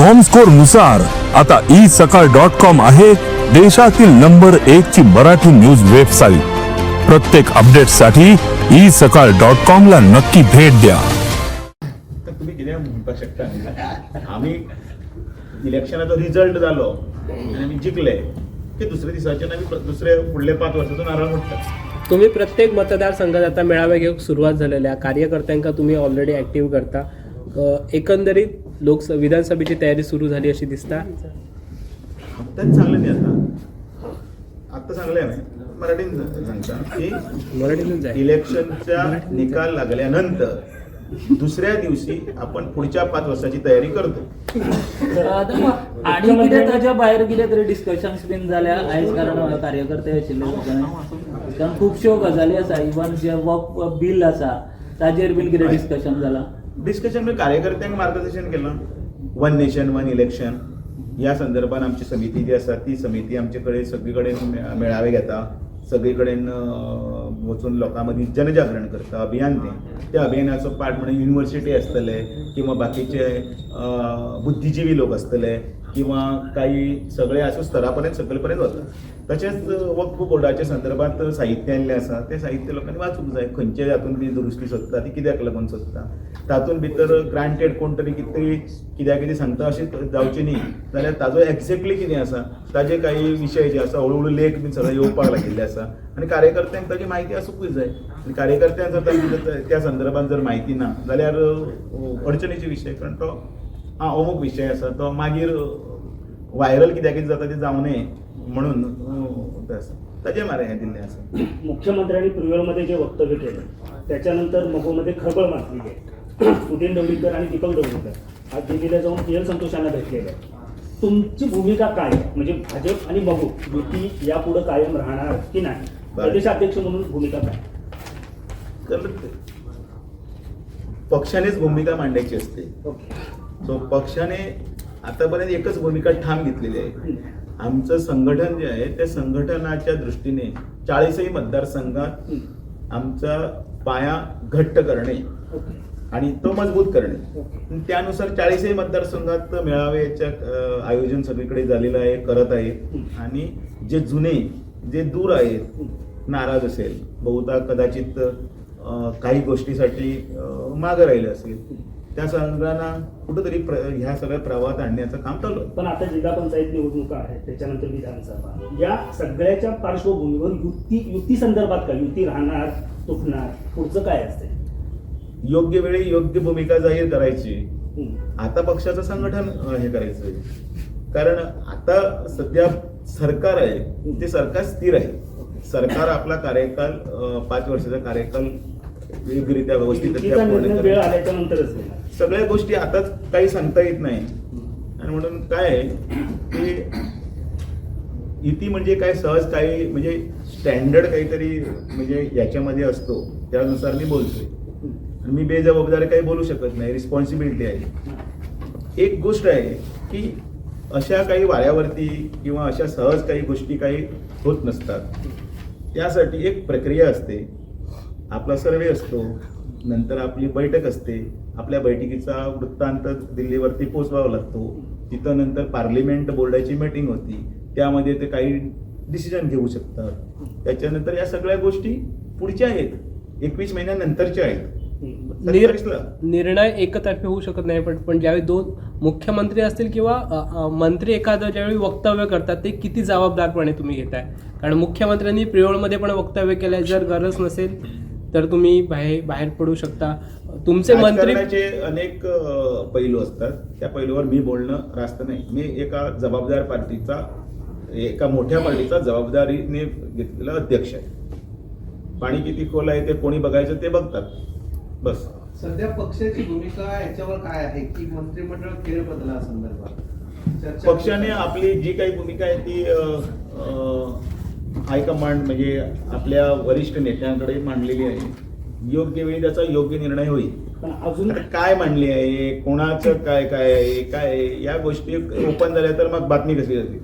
Comscore नुसार आता E सकाळ डॉट कॉम आहे देशातील नंबर 1 ची मराठी न्यूज वेबसाईट. प्रत्येक अपडेटसाठी ई सकाळ डॉट कॉम ला नक्की भेट द्या. तर तुम्ही कितें म्हणपाक शकता, आमी इलेक्शनाचो रिजल्ट जालो आनी आमी जिखले की दुसऱ्या दिसाच्यान आमी दुसरे फुडले 5 वर्साचो नारळ मोडटा. तुम्ही प्रत्येक मतदारसंघात आता मेळावे घेऊन सुरुवात झालेल्या आहे. कार्यकर्त्यांका तुम्ही ऑलरेडी ऍक्टिव्ह करता. एकंदरीत लोकस विधानसभेची तयारी सुरू झाली अशी दिसता. आत्ताच सांगलें न्ही, आतां आत्तां सांगलें हांवें, मराठीन सांगता की मराठीतून जाय. इलेक्शनचा निकाल लागल्यानंतर दुसऱ्या दिवशी आपण पुढच्या 5 वर्षाची तयारी करतो. आणि कितें ताच्या भायर कितें तरी डिस्कशन्स बीन जाल्या आयज, कारण कार्यकर्ते आशिल्ले, कारण खुबश्यो गजाली आसा, इवन जे वक्फ बील आसा ताजेर बीन कितें डिस्कशन जाला? डिस्कशन म्हणजे कार्यकर्त्यांक मार्गदर्शन केलां. वन नेशन वन इलेक्शन ह्या संदर्भात आमची समिती जी आसा ती समिती आमचे कडेन सगळी कडेन मेळावे घेता, सगळी कडेन वचून लोकां मदीं जनजागरण करता. अभियान तें, त्या अभियानाचो पार्ट म्हणून युनिवर्सिटी आसतले किंवा बाकीचे बुद्धिजिवी लोक आसतले किंवा काही सगळे आसूं, स्तरा पर्यंत सकयल पर्यंत वता. तशेंच वक्फ बोर्डाच्या संदर्भात साहित्य आयिल्लें आसा, तें साहित्य लोकांनी वाचूंक जाय. खंयचे हातून ती दुरुस्ती सोदता, ती कित्याक लागून सोदता, तातूंत भितर ग्रांटेड कोण तरी कितें तरी कित्याक कितें सांगता अशें जावचें न्ही, जाल्यार ताजो एक्झॅक्टली कितें आसा ताजे काही विशय जे आसा, हळू हळू लेख बीन सगळे येवपाक लागिल्ले आसा आनी कार्यकर्त्यांक ताजी म्हायती आसूंकूच जाय. आनी कार्यकर्त्यांक जर तांची त्या संदर्भात जर म्हायती ना जाल्यार अडचणीचे विशय, कारण तो आं अमूक विशय आसा तो मागीर व्हायरल कित्याक कितें जाता तें जावं नये म्हणून तें आसा, ताजें मारे हें दिल्लें आसा. मुख्यमंत्र्यांनी प्रियोळमध्ये जे वक्तव्य केलं त्याच्यानंतर मगोमध्ये खळबळ माजलेली आहे. सुदिन ढवळीकर आणि दीपक ढवळीकर आज दिल्लीला जाऊन पी एल संतोष यांना भेटलेले आहेत. तुमची भूमिका काय आहे? म्हणजे भाजप आणि मगो युती यापुढे कायम राहणार की नाही? प्रदेशाध्यक्ष म्हणून भूमिका काय? तर पक्षानेच भूमिका मांडायची असते. सो पक्षाने आतापर्यंत एकच भूमिका ठाम घेतलेली आहे. आमचं संघटन जे आहे त्या संघटनाच्या दृष्टीने 40ही मतदारसंघात आमचा पाया घट्ट करणे आणि तो मजबूत करणे, त्यानुसार 40ही मतदारसंघात मेळाव्याच्या आयोजन सगळीकडे झालेलं आहे, करत आहे. आणि जे जुने, जे दूर आहेत, नाराज असेल, बहुधा कदाचित काही गोष्टीसाठी मागं राहिले असेल, त्या सगळ्यांना कुठंतरी ह्या सगळ्या प्रवाहात आणण्याचं काम चालू आहे. पण आता जिल्हा पंचायत निवडणुका आहेत, त्याच्यानंतर विधानसभा, या सगळ्याच्या पार्श्वभूमीवर युती युती संदर्भात काय, युती राहणार, तुटणार, पुढचं काय असते? योग्य वेळी योग्य भूमिका जाहीर करायची. आता पक्षाचं संघटन हे करायचं आहे, कारण आता सध्या सरकार आहे ते सरकार स्थिर आहे. सरकार आपला कार्यकाल, 5 वर्षाचा कार्यकाल योग्यरित्या व्यवस्थितरित्या युतीचा पूर्ण निर्णय वेळ करेल. आल्याच्या नंतरच घेणार. सगळ्या गोष्टी आताच काही सांगता येत नाही. आणि म्हणून काय आहे की युती म्हणजे काय सहज काही म्हणजे स्टँडर्ड काहीतरी म्हणजे याच्यामध्ये असतो, त्यानुसार मी बोलतोय आणि मी बेजबाबदार काही बोलू शकत नाही, रिस्पॉन्सिबिलिटी आहे. एक गोष्ट आहे की अशा काही वाऱ्यावरती किंवा अशा सहज काही गोष्टी काही होत नसतात. त्यासाठी एक प्रक्रिया असते. आपला सर्वे असतो, नंतर आपली बैठक असते, आपल्या बैठकीचा वृत्तांत दिल्लीवरती पोचवावा लागतो. तिथं नंतर पार्लिमेंट बोर्डाची मीटिंग होती, त्यामध्ये ते काही डिसिजन घेऊ शकतात. त्याच्यानंतर या सगळ्या गोष्टी पुढच्या आहेत, 21 महिन्यानंतरच्या आहेत. 27ला. निर्णय एकतर्फी होऊ शकत नाही, पण पण ज्यावेळी दोन मुख्यमंत्री असतील किंवा अ, अ, मंत्री एखादं ज्यावेळी वक्तव्य करतात ते किती जबाबदारपणे तुम्ही घेताय? कारण मुख्यमंत्र्यांनी प्रियोळमध्ये पण वक्तव्य केलंय, जर गरज नसेल तर तुम्ही बाहेर बाहेर पडू शकता. तुमचे मंत्री राजकारणाचे अनेक पैलू असतात, त्या पैलूवर मी बोलणं रास्त नाही. मी एका जबाबदार पार्टीचा, एका मोठ्या पार्टीचा जबाबदारीने घेतलेला अध्यक्ष आहे. पाणी किती खोल आहे ते कोणी बघायचं ते बघतात, बस. सध्या पक्षाची भूमिका याच्यावर काय आहे की मंत्रिमंडळ फेरबदला संदर्भात चर्चा? पक्षाने आपली जी काही भूमिका आहे ती अ, अ, हायकमांड म्हणजे आपल्या वरिष्ठ नेत्यांकडे मांडलेली आहे. योग्य वेळी त्याचा योग्य निर्णय होईल. पण अजून आता काय मांडली आहे, कोणाचं काय काय आहे काय आहे, या गोष्टी ओपन झाल्या तर मग बातमी कशी जाते?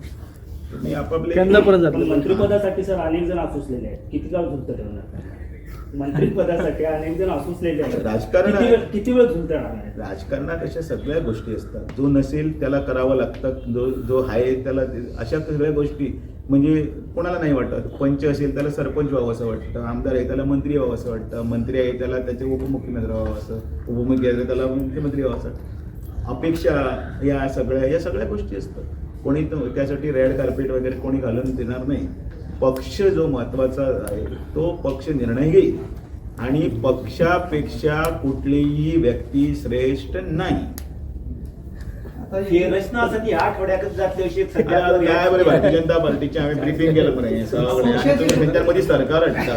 तुम्ही आपापले त्यांना परत पण जातलं. मंत्रिपदासाठी सर अनेक जण आसुसलेले आहेत, किती काळ झुलतं ठेवणार? मंत्रिपदासाठी अनेक जण असूसलेले आहेत. राजकारण किती आहे. वेळ किती वेळ झुलता येणार आहे? राजकारणात अशा सगळ्या गोष्टी असतात. जो नसेल त्याला करावं लागतं, जो जो आहे त्याला, अशा सगळ्या गोष्टी म्हणजे कोणाला नाही वाटत. पंच असेल त्याला सरपंच व्हावं असं वाटतं, आमदार आहे त्याला मंत्री व्हावं असं वाटतं, मंत्री आहे त्याला त्याचे उपमुख्यमंत्री व्हावं असं, उपमुख्यमंत्री आहे त्याला मुख्यमंत्री व्हावं असं वाटतं. अपेक्षा या सगळ्या गोष्टी असतात. कोणी त्यासाठी रेड कार्पेट वगैरे कोणी घालून देणार नाही. पक्ष जो महत्त्वाचा आहे तो पक्ष निर्णय घेईल आणि पक्षापेक्षा कुठलीही व्यक्ती श्रेष्ठ नाही. आता ही रचना आसा ती ह्या आठवड्याकच जातली अशी एक सध्या आता काय बरे, भारतीय जनता पार्टीचे आम्ही ब्रिफिंग केलं बरे हे सगळं. आणि तुम्ही खंयच्यार मदीं सरकार हाडटा.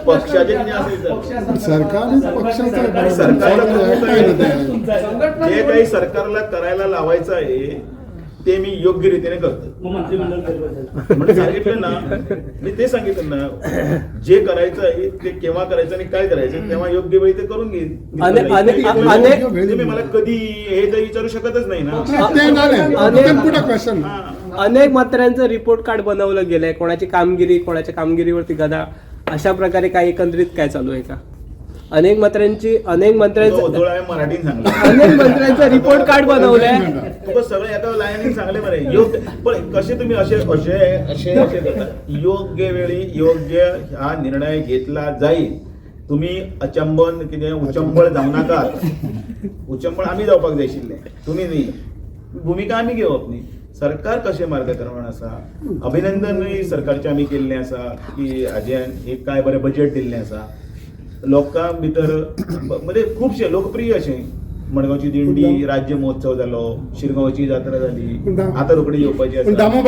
पक्षाचे कितें आसा सरकार पक्षाचा सरकारचा जे काही सरकारला करायला लावायचं आहे ते मी योग्य रीतीने करतो. मग मंत्रिमंडळ फेरबदल म्हणजे सांगितलं ना मी, ते सांगितलं ना, जे करायचं आहे ते केव्हा करायचं आणि काय करायचं तेव्हा योग्य वेळी ते करून घेईन. तुम्ही मला कधी हे तर विचारू शकतच नाही ना. ते झालें पुट अ क्वेश्चन. हा. अनेक मंत्र्यांचं रिपोर्ट कार्ड बनवलं गेलंय, कोणाची कामगिरी, कोणाच्या कामगिरीवरती गदा, अशा प्रकारे काय एकंदरीत काय चालू आहे का? अनेक मंत्र्यांची अनेक तो मंत्र्यांचं ओझोळ आहे मराठीन सांगला. अनेक मंत्र्यांचं रिपोर्ट कार्ड बनवलंय. तुका सगळं एका लायनीन सांगले मरे. योग्य पण कसे तुम्ही असे असे असे असे करता? योग्य वेळी योग्य हा निर्णय घेतला जाईल. तुम्ही अचंबन कितें उचंबळ जावं नाकात. उचंबळ आमी जावपाक जाय आशिल्लें, तुमी न्ही. भुमिका आमी घेवप न्ही. सरकार कशें मार्गक्रमण आसा, अभिनंदनूय सरकारचें आमी केल्लें आसा की हाजें एक काय बरें बजेट दिल्लें आसा. लोकां भितर म्हणजे खुबशे लोकप्रिय अशें मडगांवची दिंडी, राज्य महोत्सव जालो, शिरगांवची जात्रा जाली, आतां रोखडी येवपाची पूण आसा. दामू.